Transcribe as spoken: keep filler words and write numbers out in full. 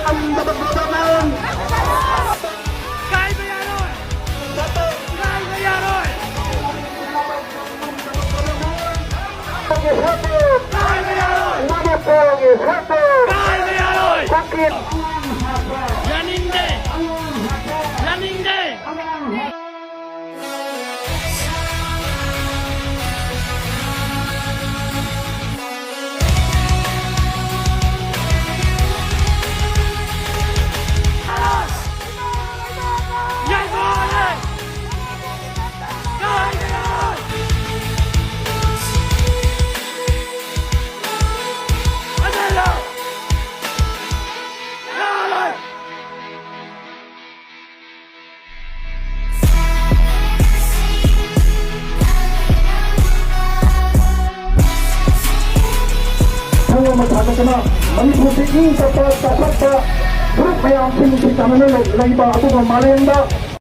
ꯉꯝꯗꯕ ꯒꯣꯗꯥꯃꯦꯟ꯫ ꯀꯥꯏꯕ ꯌꯥꯔꯣꯏ꯫ ꯀꯥꯏꯕ ꯌꯥꯔꯣꯏ꯫ ꯃꯅꯤꯄꯨꯔꯒꯤ ꯁꯛꯇꯝ꯫ ꯀꯥꯏꯕ ꯌꯥꯔꯣꯏ꯫ ꯃꯅꯤꯄꯨꯔꯒꯤ ꯁꯛꯇꯝ꯫ ꯀꯥꯏꯕ ꯌꯥꯔꯣꯏ꯫ ꯀꯨꯀꯤ꯫ ꯌꯥꯅꯤꯡꯗꯦ꯫ ꯌꯥꯅꯤꯡꯗꯦ꯫ ꯊꯧꯔꯝ ꯑꯃ ꯊꯥꯡꯒꯠꯇꯨꯅ ꯃꯅꯤꯄꯨꯔꯁꯤ ꯏꯪ ꯇꯞꯄ, ꯆꯥꯎꯈꯠꯄ ꯐꯨꯔꯨꯞ ꯃꯌꯥꯝꯁꯤꯡ ꯅꯨꯡꯁꯤ ꯆꯥꯟꯅꯅ ꯂꯩꯕ, ꯑꯗꯨꯒ ꯃꯥꯂꯦꯝꯗ